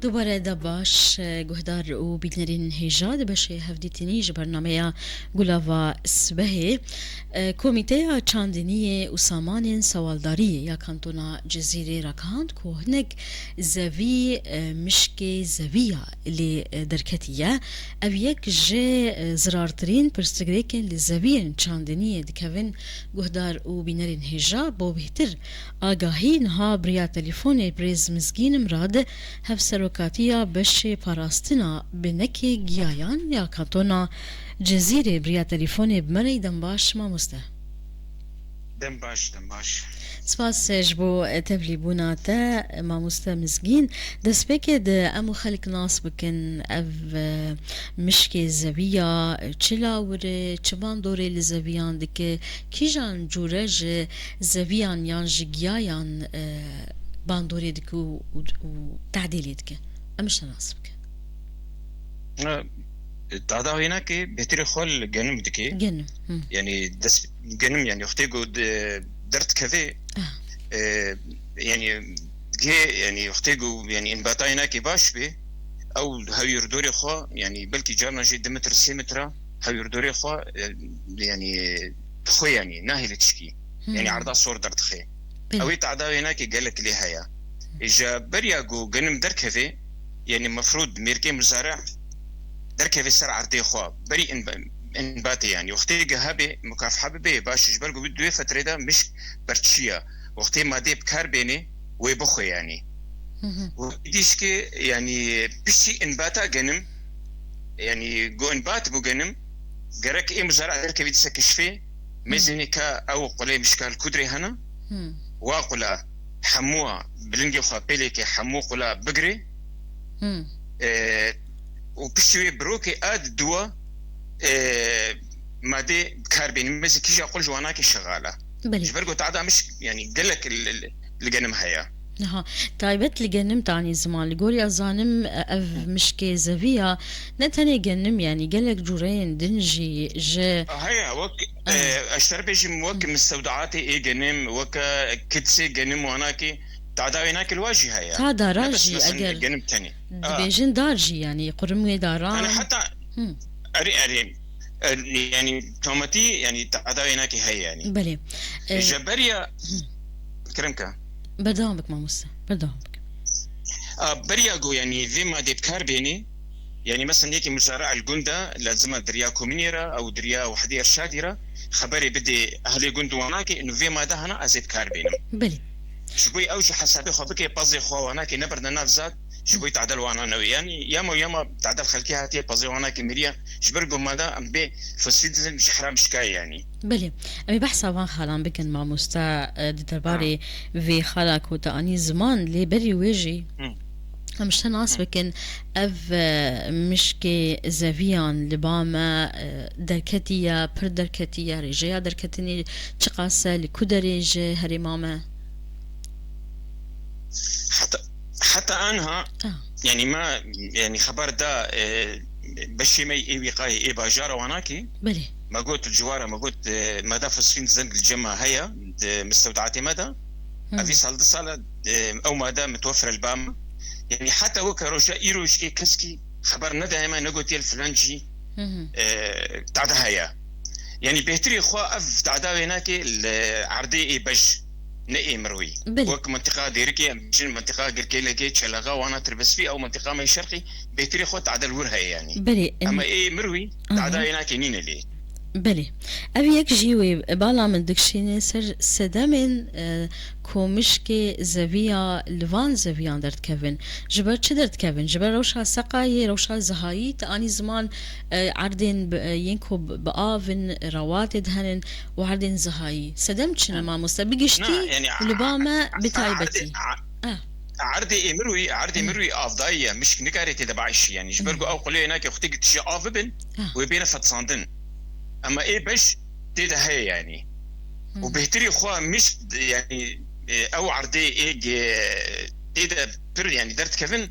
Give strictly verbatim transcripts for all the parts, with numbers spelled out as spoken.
Dubare de baş, e, guhdar û bînerên hêja di beşê hevdîtinî ji bernameya Gulava Sibehê, e, Komîteya Çandiniyê û Samanên Sewaldariyê ya Kantona Cizîrê ragihand ku hinek zevî, e, mişkê zeviya lê, e, derketiye. Ev yek ji, e, zirartirîn pirsgirêkên li zeviyên çandiniyê dikevin. Guhdar û bînerên hêja, bo bêhtir agahî niha bi riya telefonê birêz Mizgîn Mirad, hevserokatiya beşê parastina binekê giyayan ya kantona Cizîrê bi riya telefonê bi me re ye. Dem baş mamoste. Dem baş, dem baş. Spas ji bo tevlîbûna te, mamoste Mizgîn. Destpêkê de em û xelk nas bikin ev, e, mişkê zeviya, çi lawir e, çi bandorê li zeviyan dike, kîjan cûre ji zeviyan yan ji giyayan, e, bandorê dike û, û, û tehdê lê dike. Em ji te nas bikin. E, Tada wênakê bêhtirê xwe li genim dike. Genim, hı. Yanî dest genim, yanî wextê ku de-, derdikeve, Ah. e, yanî gê, yanî wextê ku, yanî înbata wênakê baş bê, ew hewîrdorê xwe, yanî belkî carna jî du metre, sê metre hewîrdorê xwe, e, yanî dixwe, yanî nahêle tişkî. Yanî Hmm. erda sor derdixe. Belê. Ew ê tada wênakê gelek lê heye. Ji beriya ku genim derkeve, yanî mefrûd mêrkê muzare derkeve ser erdê xwe. Berî înbe-, înbatê, yanî wextê ku hebe, mukafeha bibe, baş e, ji ber ku bi duê fetrê de mişk berçiya. Wextê madê bi kar bêne, wê bixwe, yanî. Hı hı. Wê dîşke, yanî piştî înbata genim, yanî ku înbat bû genim, gerek ê muzare derkevî dise keşfê, Hmm. Mêzênê ka ew qulê mişka li kudrê hene, Hmm. wa qula hemûa bi lingê xwe pêlêkê hemû qula bigirê, Hmm. e, û piştî wê birokê a diduwa, e, madê bi kar bênî. Mêzê kîja qul ji wanakê şexala. Belê. Ji ber ku tada mişk, yanî gelek li, li, li genim heye. Niha, taybet li genim tanî ziman. Li gorî ez zanim, ev Hı. mişkê zeviya ne tenê genim, yanî gelek cûreyên din jî ji Heye, wek, Ah. e, ez ji te re bêjim, wek Hı. mistewdaatê ê genim, wek kitsê genim wanakê, tada wênakê li wa jî heye. Ta dara Ne bes jî, mesela eger genim tenê. Ah. Dibêjin dar jî, yanî qurim wê daran. Yanî heta Hı. Erê, erê. E, yanî tometî, yanî tada wênakê heye, yanî. Belê. E, Ji beriya Hı. Kirin ke. Berdewam bik mamoste. Berdewam bik. A, beriya ku, yanî vê madê bi kar bênî, yanî mesela yekî muzare el gunda, lazima diriya komînê re, ew diriya wehdê irşadî re, xeberê bidê ehlê gund wanakê, inu vê made hana ez ê bi kar bênim. Belê. Ji bo ew ji hesabê xwe bike, pezê xwe wanakê nebirne nav zad, ji bo tadel wana newê. Yanî yama yama tadel xelkê hatiye, pezê wanakê miriye, ji ber ku made em bê fosîl dizin ji hera mişkayê, yanî. Belê. Em ê behsa van xalan bikin, mamoste, e, di derbarê Ha. vê xala ku te anî ziman, lê berî wê jî Hı. em ji te nas Hı. bikin, ev, e, mişkê zeviyan li ba me, e, derketiye, pir derketiye, rêjeya derketinê çiqas e, li ku derê ji herêma me? Heta, heta anha, Ah. yanî me, yanî xeber da, e, beşê me yê wîqayê ê bajara Wanakê. Belê. Me got li ciwara, me got, e, me da fosfîn zeng li cem me heye, di mistewdatê me de. Hı. Ev vî sal du sal e, ew made mitwefir e li ba me. Yanî heta weke roja îro jî keskî xeber nedaye me, negotiye li filan cî, Hı hı. e, tada heye. Yanî bêhtirî xwe ev tada wê nake li erdê ê bej, ne ê mirwî. Belê. Wek mintiqa Dêrikê, em bêjin mintiqa Girkêlekê, Çelexa, wana Tirbespî, ew mintiqa me şerqî, bêhtirî xwe tada li wir heye yanî. Belê, em Ema ê mirwî, Aha. tada wê nake nîne lê. Belê. Ev yek jî wê bala min dikişîne ser sedemên, e, ku mişkê zeviya li van zeviyan derdikevin. Ji ber çi derdikevin? Ji ber rewşa seqayê, rewşa zihayî, te anî ziman, e, erdên bi, e, yên ku bi, bi av in, rewatê dihenin û erdên zihayî. Sedem çi ne, Ha. mamoste? Bi giştî Na, yanî, û li ba me a, bi a, taybetî. erdê, a, Ah. erdê ê mirwî, erdê Hı. mirwî avdayî ye. Mişk nikare tê de bieyşî yanî. Ji ber Hı. ku ew qulê nake xwe tê tije av bibin, Ah. wê bêne fetsandin. Ema ê beş tê de heye yanî. Hı. Û bêhtirî xwe mişk, yanî, e, ew erdê ê ge-, tê de pir, yanî, derdikevin,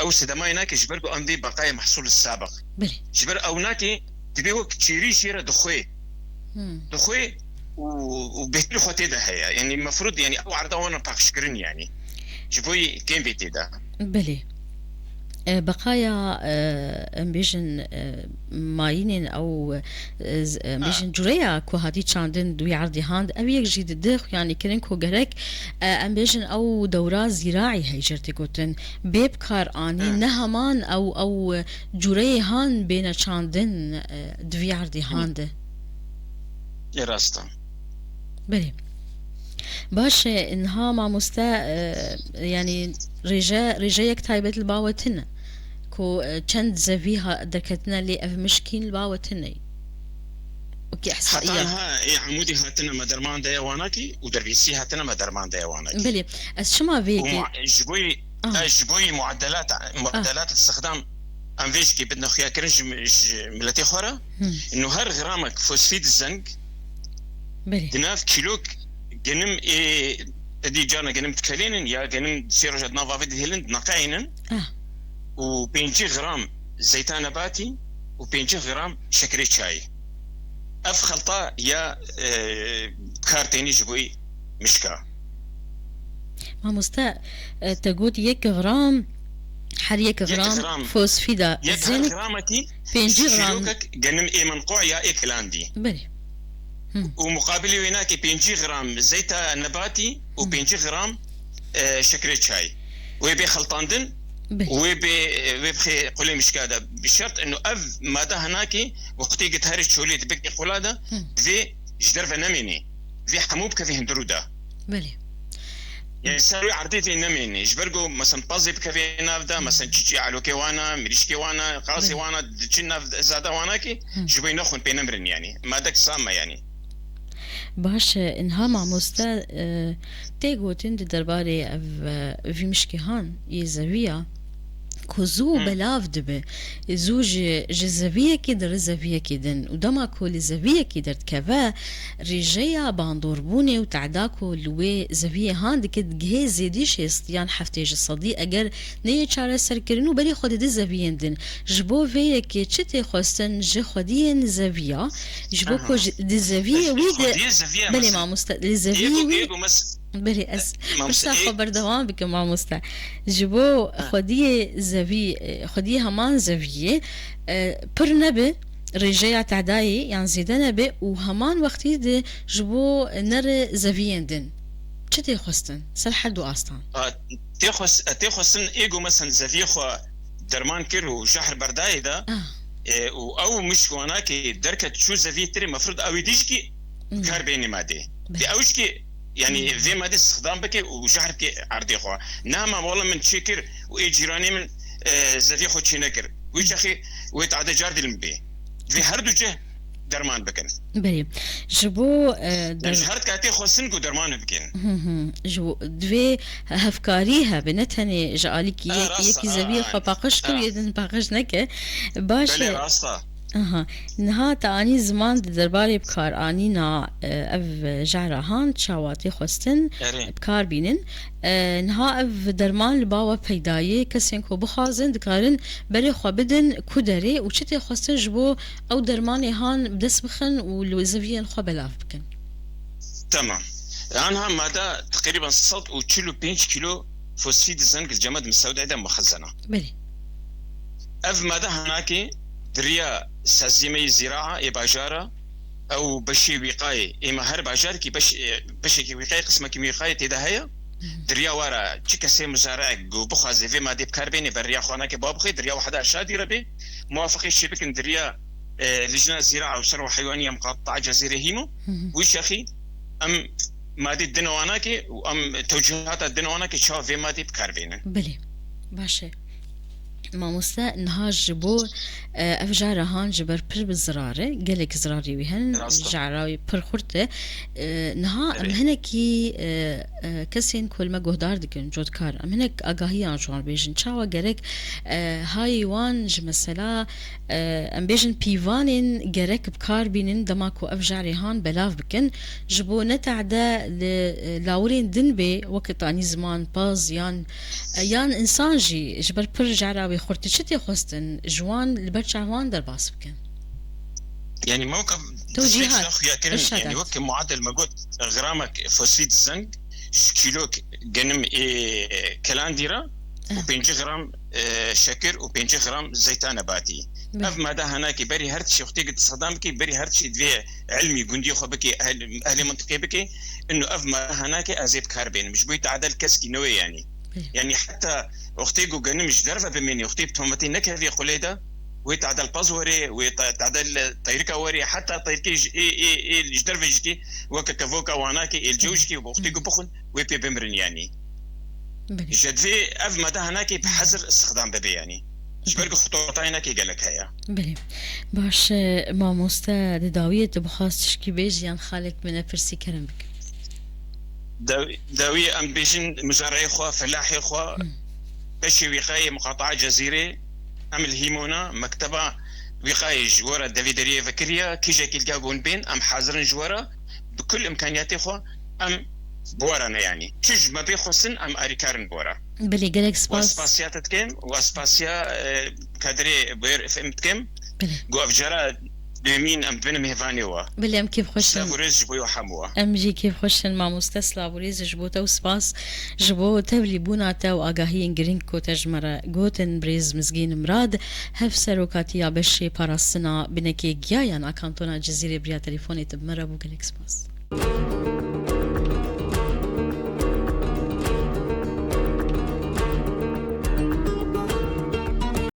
ew sedema wê nake ji ber ku em dê beqayê mehsûl sabiq. Belê. Ji ber ew nake, dibê wek çêrî jê re dixwê. Hmm. Dixwê û, û bêhtirî xwe tê de heye. Yanî, mefrûd, yanî, ew erda wana pexşkirin, yanî. Ji bo yê kêm bê tê de. Belê. E, beqaya, e, em bêjin, e, mayînên ew, e, z-, em bêjin cureya ku hatî çandin di wî erdî hand, ev yek jî dide xuyanîkirin ku gerek, e, em bêjin ew dewra zîraî heyjir tê gotin. Bê bi kar anî, ne heman ew, ew cureyê han bêne çandin, e, di vî erdî han de. Ê rast e. Belê. Baş e, niha mamoste, e, yanî rêje, rêjeyek taybet li ba we tune. Ku, e, çend zevî ha-, derketine lê ev mişkîn li ba we tune. Wekî ihsaiya. Heta niha ê Amûdî hatine me derman daye wanakî û Derbîsî hatine me derman daye wanakî. Belê. Ez çima vê Û yekê ma-, ji bo yî, Ah. e, ji bo yî muadelat, muadelat li sixdam em vê jikê bidin xuyakirin ji, ji miletê xwe re. Hmm. Ino her gramek fosfîd zeng Belê. Di nav kîlok genim ê, edî carna genim dikelênin ya genim sê roja di nav avê dihêlin, dineqeynin. Ah. Û pêncî gram zeyta nebatî û pêncî gram şekerê çayî. Ev xelta ya, e, kar tênî ji bo mişka. Mamoste, e, te got yek gram, her yek Yek gram gram. Fosfîda Yek her zink, gramekî pêncî gram. Kîlokek genim ê menqû ya ê kilandî. Belê. Hı. Û muqabilê wê nake pêncî gram zeyta nebatî û Hı. Pêncî gram, e, şekerê çay. Wê bê xeltandin Belê. Û wê bê, wê bixê qulê mişka de. Bi şert ino ev made hinakê wextê git herê çolê dibikê qula de Hı. Divê ji derve nemênê. Vê hemû bikevê hundirû de. Belê. Yani ser wê erdê tê nemênê. Ji ber ku, mesela, pazê bikevê nav de, Hı. Mesela, çîçê elokê wana, mirîşkê wana, qasê Belê. Wana, diçin nav zada wana ki, Hı. Ji bo nexwin pê nemirin yani. Madek sam e yani. Baş e, inha mamoste, e, tê gotin di derbarê ev, e, vî mişkê han, yê zeviya, ku zû Hı. Belav dibe. Zû ji, ji zeviyekê dere zeviyekê din. Û dema ku li zeviyekê derdikeve, rêjeya bandorbûnê û tehda ku li wê zeviyê han dike, digihê zêdî şêst yan heftê ji sedî, eger neyê çareserkirin û berê xwe dide zeviyên din. Ji bo vê yekê çi tê xwestin ji xwediyên zeviya? Ji bo ku Aha. Ji, di zeviyê Ji wî de xwediyê zeviya Belê mesela. Mamoste, li zeviyê Êgo, wî êgo mes- Belê, ez E, mamoste, pirsa ê- xwe berdewam bikim, mamoste. Ji bo Ha. Xwediyê zevî, e, xwediyê heman zeviyê, e, pir nebe, rêjeya tehdayê yan zêde nebe û heman wextî de ji bo nere zeviyên din. Çi tê xwestin? Ser her du astan. A, tê xwes-, tê xwestin êgo mesen zeviyê xwe derman kir û jehr berdayê de, Ah. e, û ew mişk wanakê derket çû zeviyê tirê mefrûd ew ê dî jikî Hmm. kar bênê madê. Belê. Dê ew jikî, yani, Hmm. vê madê sixdam bike û jehr bike erdê xwe. Ne hema wala min çêkir û ê cîranê min, e, zeviyê xwe çê nekir. Wî çaxê wê tade car dilim bê. Divê her du cih derman bikin. Belê. Ji bo, e, Yani der- ji her katê xwestin ku derman bikin. Hı hı. Ji bo, divê hevkarî hebe, ne tenê ji alîkî Ha, yek, rast e, yekî ha, zeviyê ha, xwe paqij kir, ha. Yê din paqij neke. Baş Belê, e. Rast e. Aha. Niha te anî ziman di derbarê bikaranîna, e, ev jehra han çawa tê xwestin Erê. Bikar bînin. E, niha ev derman li ba we peyda ye, kesên ku bixwazin dikarin berê xwe bidin ku derê û çi tê xwestin ji bo ew dermanê han bi dest bixin û li zeviyên xwe belav bikin. Tamam. Anha mada teqrîben sed û çil û pênc kîlo fosfîd zeng li cemed misewdê de muxezena. Belê. Ev made hanakê di riya sazîmeyê zîraa ê bajara ew beşê wîqayê, ê me her bajarekî beş-, e, beşekî wîqayê, qismekî wîqayê tê de heye. Hı. Di riya wara çi kesê muzarek ku bixwaze vê madê bi kar bênê, ber riya xwe nake ba bixê, di riya wehda şadî re bê, muwafaqê şê bikin di riya, e, Lijna Zîraa û Serwa Heywanî ya Muqataa Cezîrê Hîmo. Hı hı. Wî şexî em madê din wana ke û em tewcihata din wana ke çawa vê madê bi kar bênin. Belê. Baş e. Mamoste, niha ji bo, e, ev jara han ji ber pir bi zirar e, gelek zirarê wî hene, Rast e. Jara wî pir xurt e. E, niha em Erê. Hinekî, e, e, kesên ku li me guhdar dikin, cotkar, em hinek agahiyan ji wan bêjin. Çawa gerek, e, hayê wan ji mesela, e, em bêjin pîvanên gerek bi kar bînin dema ku ev jarê han belav bikin. Ji bo ne tehde li, e, lawirên din bê, weke tanî ziman, paz yan, e, yan insan jî ji ber pir jara wê xurt e. Çi tê xwestin ji wan li ber çav wan derbas bikin? Yani me weke Tewcîhat, xuya kirin, irşadat. Yani weke muadil me got, gramek fosfîd zeng ji kîlok genim ê kelandî re û Ah. Pêncî gram e, şekir û pêncî gram zeyta nebatî. Belê. Ev made henakê berî her tiştî xwe tê dixedam bikî, berî her tiştî divê ilmî gundiyê xwe bikî, ehl-, ehlê mintiqê bikî. Ino ev made henakê ez ê bi kar bênim. Ji bo tadel keskî newê yanî. Belê. Yanî heta wextê ku genim ji derve bimênî, wextê bi tometî nekevî qulê de, wê tadel pez werê, wê ta-, tadel teyrika werê, heta teyrikê ji, ê, ê, ê, ji derve jikî, weke kevoka wanakê, êl cew jikî, wextê ku bixwin, wê pê bimirin yanî. Belê. Ji divê ev made henakê bi hezir istixdam bibe yanî. Ji ber ku xeturatayê nekê gelek heye. Belê. Baş, e, mamoste, di dawiyê tu bixwast tişkî bêjî yan xalek min e pirsî kerem bike. Daw-, dawiyê em bêjin muzareyê xwe, felahê xwe, Hı. beşê wîqayê muqataa Cezîrê, em li Hîmona, mekteba wîqayê ji we re devê deriyê vekiriye, kîjekî li gel gon bên, em hazir in ji we re, bi kul imkaniyatê xwe, em bi we re ne yanî. Çi ji me bê xwestin, em arîkar in bi we re. Belê, gelek We spas. spasiya te dikim, we spasiya, e, Kadirê Bêr F M dikim. Belê. Ku ev cara dêmîn em dibin mêvanê we. Belê, em kêfxweş in. Silav û rêz ji bo we hemû we. Em jî kêfxweş in mamoste, silav û rêz ji bo te û spas ji bo tevlîbûna te û agahiyên girîng ku te ji me re gotin. Birêz Mizgîn Mirad, hevserokatiya beşê parastina binekê giyayan a kantona Cizîrê bi riya telefonê tu bi me re bû. Gelek spas.